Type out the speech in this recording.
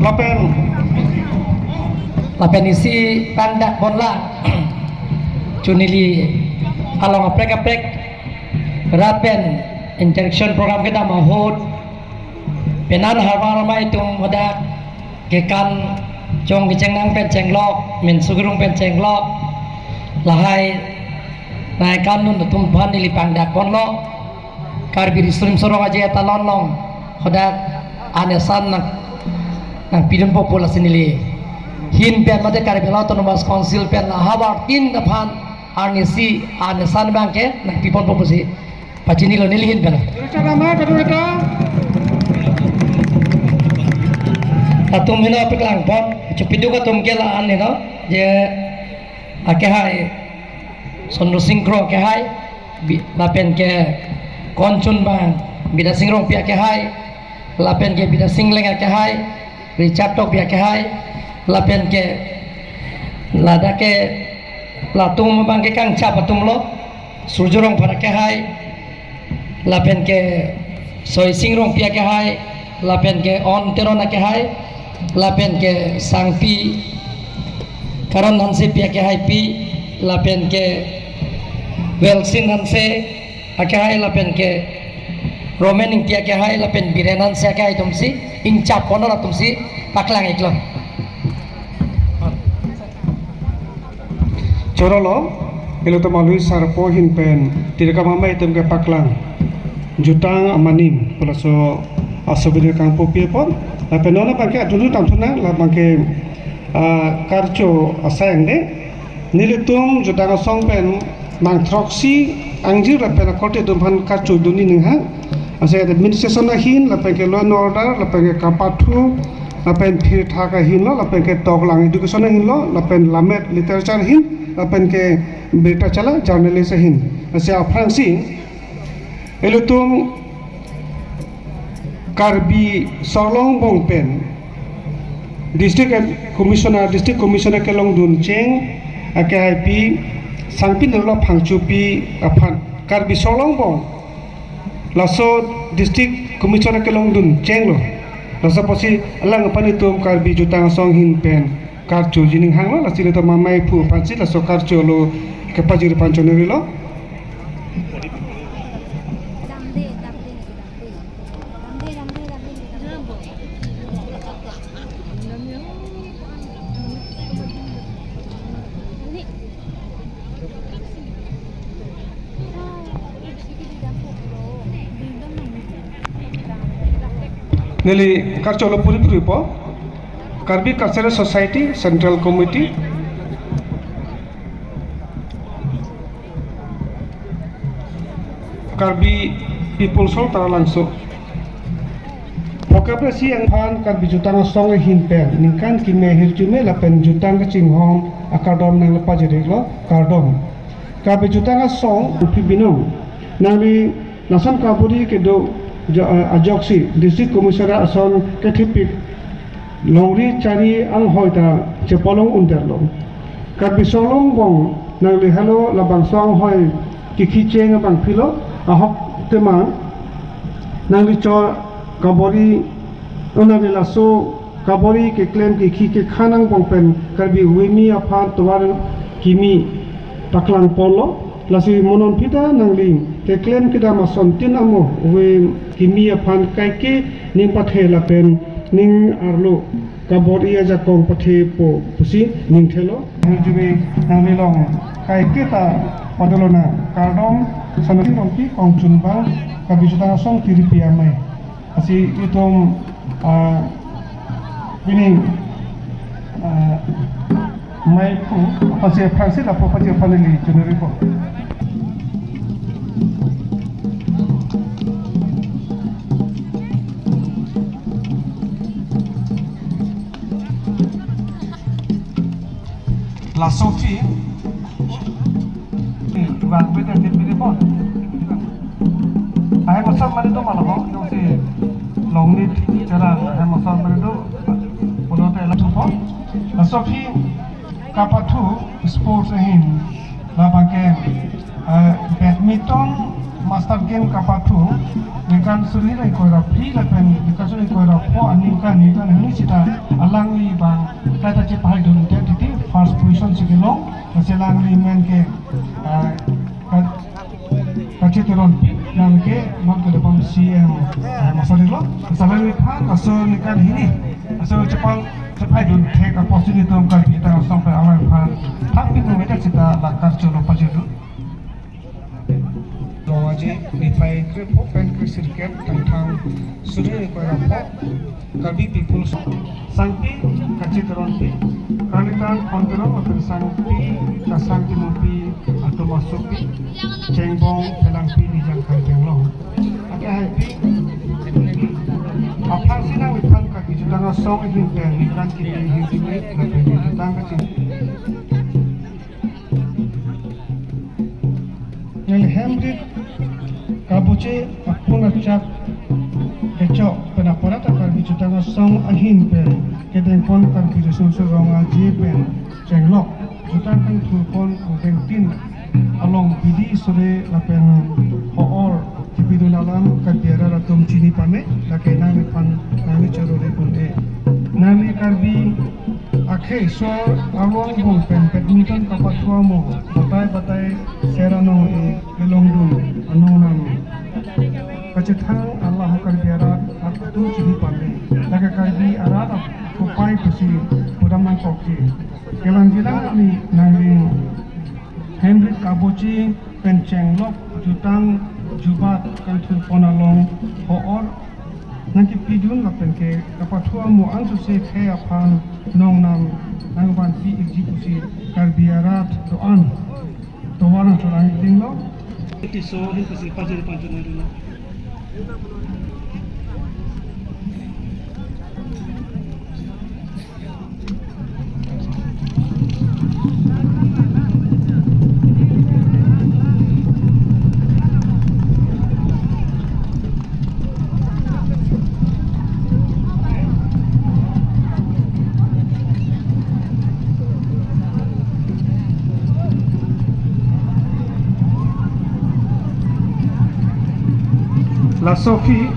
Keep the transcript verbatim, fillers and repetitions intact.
Lapen, lapen isi pangdak ponlang. Chunili along aprek aprek rat pen interaction program kedam ahut, penan harvar amei atum hadak kekan chong kecheng nang pen chenglok, men sugrung pen chenglok, lahai nai kanun atum aphan neli pangdak ponlo. Karbi Riso Nimso Rong Aje Atalon along hadak anesan nang, nangpidunpo pu lasi neli ahin pen mate Karbi Anglong Autonomous Council pen la havar tin aphan arnisi anesan abangke nangpiponpo pusi pachinilo neli ahin pen. Richard Rama, kadu eta. Latum heno paklang pon, chupiduk atum ke la-an heno, je akehai Sondro Sing Kro akehai, bi-, lapen ke konchun abang Bidya Sing Rongpi akehai, lapen ke Bidya Sing Leng akehai, Richard Tokbi akehai, lapen ke ladak ke latum abangke kangchap atumlo, Surjo Rongphar akehai, lapen ke Soi Sing Rongpi akehai, lapen ke On Teron akehai, lapen ke Sangpi Karon Hansepi akehaipi, lapen ke Welsin Hanse akehai, lapen ke Roman Ingti akehai, lapen Biren Hanse akehai atumsi ingchap ponlo, atumsi paklang iklo. Chorolo, ilitum alui sarpo ahin pen, tirka mama itum kepaklang jutang amanim, pulaso asubidi kangpu pi pon, lapen non abangke adulu tangthu nang, labangke, ah, karcho asayang de, nelitum jutang asong pen, mangthroksi angjir lapen akorte atum aphan karcho dunji ninghang, ase administration ahin, lapen ke law and order, lapen ke kapathu, lapen phirthak ahinlo, lapen ke toklang education ahinlo, lapen lammet literature ahin, lapen ke birta chala journalist ahin. Ase aphrangsi, ilitum Karbi Sorlong Bong pen District Commissioner, District Commissioner kelongdun cheng akehaipi Sangpi Nirlo Phangchopi aphan Karbi Sorlong Bong laso District Commissioner kelongdun chenglo. Laso apotsi alang aphan itum Karbi jutang asong ahin pen karchoji ninghanglo, lasi ilitum amaiphu aphansi laso karcho lo kepajir pon chonirilo. Neli karcho lo puri puri po. Karbi Cultural Society Central Committee, Karbi People's Hall Taralangso. Phokep resi angphan Karbi jutang asong ahin pen ningkan kimi ahirjume lapen jutang kachinghon akardom nangpajir iklo, kardom. Karbi jutang asong upi binong. Nangli lason kaburi kedo jo-, eh, ajoksi District Commissioner ason kethepik longri chari anghoi ta chepolong underlo. Karbi Sorlong Bong nangli helo labangso anghoi kekhi cheng abang philo, ahok tema nangli cho kaburi, o nangli laso kaburi keklem kekhi kekhan angbong pen Karbi Wimi aphan tovar kimi paklang ponlo, lasi mo non aphi ta nangli keklem kedam asontin amo ove kimi aphan kaike ning pathe lapen ning arlo kaburi ajakong pathepo pusi ning thelo. Hirjume nangli along kaike ta padolona, kardom. Sanasi Rongpi kongchunbang Karbi jutang asong tiripi amei. Lasi itum, ah, pini, ah, maiphu, aphansi aphrangsi lapu aphansi aphan neli choniripo. Laso aphi, bang beda ke beda pon. Ahai masar mari do malah ho, jongsi longnit chara ahai masar mari do, pulote la thupo. Laso aphi kapathu sports ahin, labangke, eh, badminton, Master game kapathu ningkan suri ingkoi ra phli lapen ningkan suri ingkoi ra pho aningkan ningkan hini sita alangli abang kaita chepahaidun te titi first position si kelong, lasi alangli amen ke, ah, ka-, Kachit Teronpi, nang ke non ke depan C M, ah, masari lo, salangli aphan laso ningkan hini, laso chepal, chepahaidun thek apotsi netum Karbi ta asong pe alangphan thakpin nang meta sita lakar cholo pajudun. Rong aje niphai krepho pen kresirkep, Thangthang suri ingkoi ra pho, Karbi People's Sangpi Kachit Teronpi, Karnitang Pon Teron lapen Sangpi Kasang Timopi atum asopi, Chengbong Phelangpi Nijang Karbi Anglong. Ake haipi aphansi nangliphan Karbi Jutang Asong ahin pen ningkan kimi hini kimi lapen jutang kaching. Neli Hemrit Kaboche apun achak kechok pen aparata Karbi Jutang Asong ahin pen kedengpon Karbi Riso Nimso Rong Aje pen chenglok jutang kangthurpon angdengtin along bidi sore lapen ho-or kipidun alam Karbi arat atum chini pame, lake nangliphan nangli chorori pon-e. Nangli Karbi akhei so arong bong pen badminton kapathu amo batai batai ser anong-e kelongdun anong nang kachethang ala ho Karbi arat atum chini pame, lake Karbi arat akopai pusi pudam nangkokji. Kevangji nangli nangli Hemrit Kaboche pen chenglok jutang jubat kangthurpon along ho-or nangkipidun lapen ke kapathu amo ansose khei aphan nongnam nangvanpi ikji pusi Karbi arat do-an tovar nangcholang dinglo. Tiso hin pusi pajir panchun nangdunlo. Laso aphi